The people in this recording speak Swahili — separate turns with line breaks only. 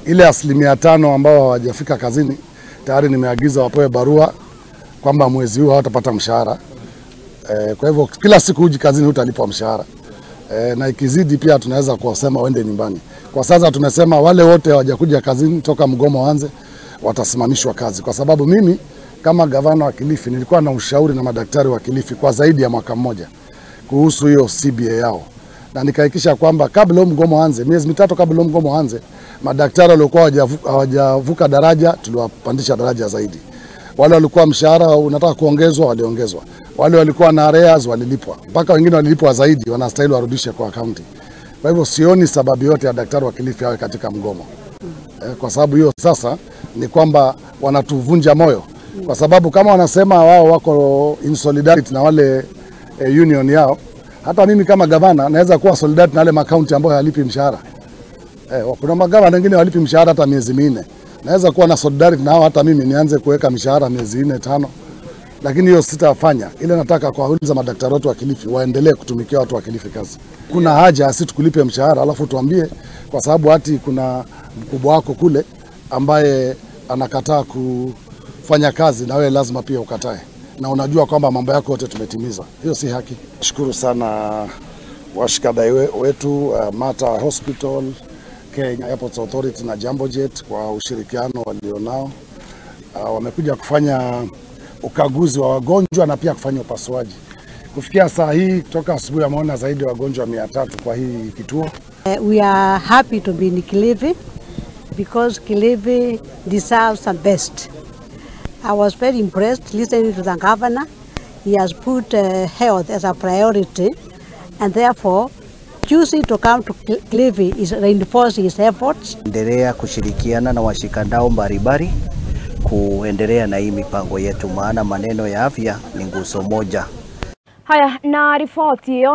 Ile 5% ambao hawajafika kazini tayari nimeagiza wapewe barua kwamba mwezi huu hawatapata mshahara. Kwa hivyo kila siku huji kazini hutalipwa mshahara. Na ikizidi pia tunaweza kuwasema waende nyumbani. Kwa sasa tumesema wale wote hawajakuja kazini toka mgomo uanze watasimamishwa kazi. Kwa sababu mimi kama gavana wa Kilifi nilikuwa na ushauri na madaktari wa Kilifi kwa zaidi ya mwaka mmoja kuhusu hiyo CBA yao. Na nikahakikisha kwamba kabla mgomo uanze, miezi 3 kabla mgomo uanze, madaktari waliokuwa hawajavuka daraja tuliwapandisha daraja zaidi. Wale walikuwa mshahara unataka kuongezwa waliongezwa. Wale walikuwa na arrears walilipwa. Mpaka wengine walilipwa zaidi, wanastahili warudishe kwa kaunti. Kwa hivyo sioni sababu yote ya daktari wa Kilifi awe katika mgomo. Kwa sababu hiyo sasa ni kwamba wanatuvunja moyo. Kwa sababu kama wanasema wao wako in solidarity na wale union yao, hata mimi kama gavana naweza kuwa solidarity na wale makaunti ambayo hayalipi mshahara. Kuna magavana wengine walipi mshahara hata miezi 4. Naweza kuwa na solidarity nao, hata mimi nianze kuweka mishahara miezi 4 5. Lakini hiyo sitafanya. Ile nataka kuwauliza madaktari wetu wa Kilifi waendelee kutumikia watu wa Kilifi kazi. Kuna haja sisi tukulipe mshahara alafu tuambie kwa sababu hati kuna mkubwa wako kule ambaye anakataa kufanya kazi na wewe lazima pia ukatae. Na unajua kwamba mambo yako yote tumetimiza. Hiyo si haki. Shukuru sana washikadau wetu Mata Hospital, Kenya Airports Authority na Jambojet kwa ushirikiano walionao. Wamekuja kufanya ukaguzi wa wagonjwa na pia kufanya upasuaji. Kufikia saa hii toka asubuhi ameona zaidi ya wagonjwa 300 kwa hii kituo.
We are happy to be in Kilifi because Kilifi deserves the best. I was very impressed listening to the governor. He has put health as a priority, and therefore choosing to come to Kilifi is reinforcing his efforts.
Endelea kushirikiana na washikadau mbalimbali kuendelea na hii mipango yetu, maana maneno ya afya ni nguzo moja.
Haya, na ripoti.